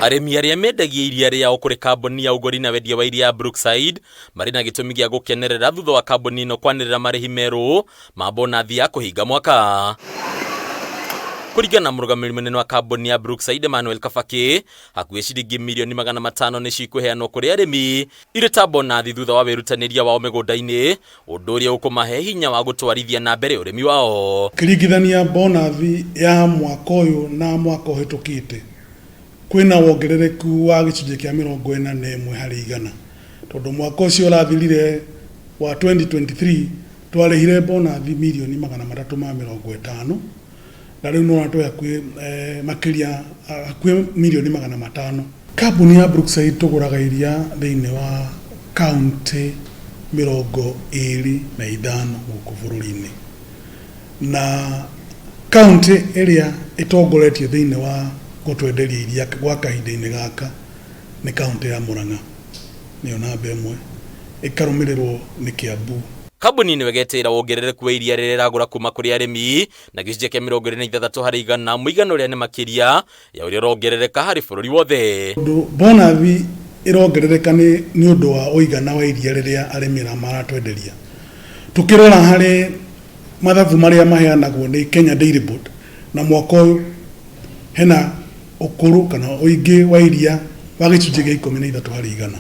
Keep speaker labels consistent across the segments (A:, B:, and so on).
A: Arĩmi arĩa mendagia iria rĩao kũrĩ kambuni ya ũgũri na wendia wa iria ya Brookside marĩ na gĩtũmi gĩa gũkenerera thutha wa kambuni ĩno kwanĩrĩra marĩhi merũ ma bonathi ya kũhinga mwaka. Kũringana na mũrũgamĩrĩri mũnene wa kambuni ya Brookside Emmanuel Kabaki, hakuhĩ ciringi mirioni 500 nĩcio ikũheanwo kũrĩ arĩmi irĩ ta bonathi thutha wa wĩrutanĩria wao mĩgũnda-inĩ, ũndũ ũrĩa ũkũmahe hinya wa gũtwarithia na mbere ũrĩmi wao.
B: Ũkĩringithania bonathi ya mwaka ũyũ na mwaka ũhĩtũkĩte, kwĩna wongerereku wa gĩcunjĩ kĩa 41 harĩ igana, tondũ mwaka ũcio ũrathirire wa 2023 twarĩhire bonathi mirioni 350, na rĩu nĩwona twĩ hakuhĩ makĩria hakuhĩ mirioni 500. Kambuni ya Brookside tũgũraga iria thĩinĩ wa kaũntĩ 25 gũkũ bũrũri-inĩ, na kaũntĩ ĩrĩa ĩtongoretie thĩinĩ wa gũtwenderia iria gwa kahinda-inĩ gaka nĩ kaũntĩ ya Murang'a, nĩyo namba ĩmwe, ĩkarũmĩrĩrwo nĩ Kiambu.
A: Kambuni ĩno ĩgetĩĩra wongerereku wa iria rĩrĩa ĩragũra kuma kũrĩ arĩmi na gĩcunjĩ kĩa 26 harĩ igana, mũigana ũrĩa nĩ makĩria ya ũrĩa ũrongerereka harĩ bũrũri wothe.
B: Ũndũ bonathi ĩrongerereka nĩ nĩ ũndũ wa ũigana wa iria rĩrĩa arĩmi maratwenderia. Tũkĩrora harĩ mathabu marĩa maheanagwo nĩ Kenya Dairy Board na mwaka ũyũ hena ũkũrũ kana ũingĩ wa iria wa gĩcunjĩ gĩa 13 harĩ igana.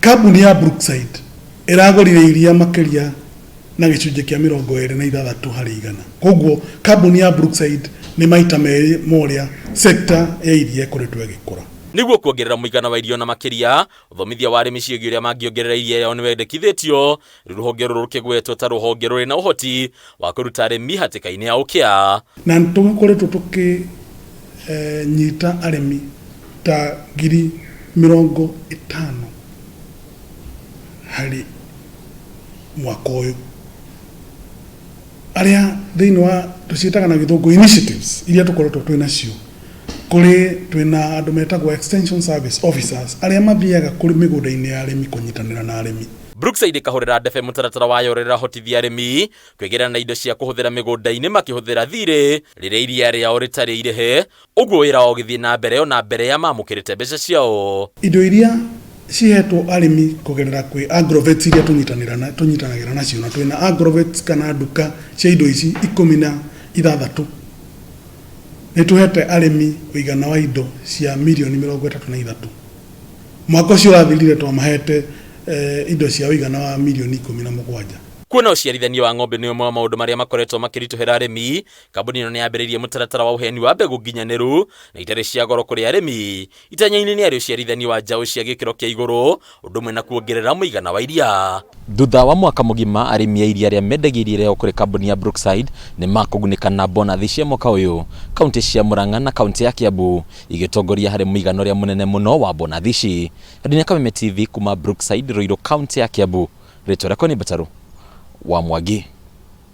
B: Kambuni ya Brookside ĩragũrire iria makĩria na gĩcunjĩ kĩa 26 harĩ igana. Koguo kambuni ya Brookside nĩ maita merĩ ma ũrĩa sector ya iria ĩkoretwo ĩgĩkũra.
A: Nĩguo kuongerera mũigana wa irio na makĩria ũthomithia wa arĩmi ciĩgiĩ ũrĩa mangĩongerera iria rĩao nĩ wendekithĩtio, rĩu rũhonge rũrũ rũkĩgwetwo ta rũhonge rũrĩ na ũhoti wa kũruta arĩmi hatĩka-inĩ ya ũkĩa.
B: Na nĩ tũgĩkoretwo tũkĩnyita arĩmi ta 50,000 harĩ mwaka ũyũ, arĩa thĩinĩ wa tũciĩtaga na gĩthũngũ initiatives iria tũkoretwo twĩ nacio, kũrĩ twĩna andũ metagwo extension service officers arĩa mathiaga kũrĩ mĩgũnda-inĩ ya arĩmi kũnyitanĩra na arĩmi.
A: Brookside ĩkahũrĩra ndebe mũtaratara wayo ũrĩa ĩrahotithia arĩmi kwĩgĩra na indo cia kũhũthĩra mĩgũnda-inĩ makĩhũthĩra thirĩ rĩrĩa iria rĩao rĩtarĩ irĩhe, ũguo wĩra wao ũgĩthiĩ na mbere ona mbere ya mamũkĩrĩte mbeca ciao.
B: Indo iria cihetwo arĩmi kũgerera kwĩ agrovets iria tũnyitanagĩra nacio, na twĩna agrovets kana nduka cia indo ici 16, nĩ tũhete arĩmi ũigana wa indo cia mirioni 33. Mwaka ũcio ũrathirire twamahete indo cia ũigana wa mirioni 17.
A: Kuona ũciarithania wa ng'ombe nĩ ũmwe wa maũndũ marĩa makoretwo makĩritũhĩra arĩmi, kambuni ĩno nĩ yambĩrĩirie mũtaratara wa ũheani wa mbegũ nginyanĩru na itarĩ cia goro kũrĩ arĩmi. Itanya-inĩ nĩ arĩ ũciarithania wa njaũ cia gĩkĩro kĩa igũrũ, ũndũ ũmwe na kuongerera mũigana wa iria. Thutha wa mwaka mũgima, arĩmi a iria arĩa mendagia iria rĩao kũrĩ kambuni ya Brookside nĩ makũgunĩka na bonathi cia mwaka ũyũ. Kauntĩ cia Murang'a na kauntĩ ya Kiambu igĩtongoria harĩ mũigana ũrĩa mũnene mũno wa bonathi ici. Ndini Kameme TV kuma Brookside, Ruiru, kauntĩ ya Kiambu. Rĩtwa rĩakwa nĩ Mbatarũ wa Mwangi.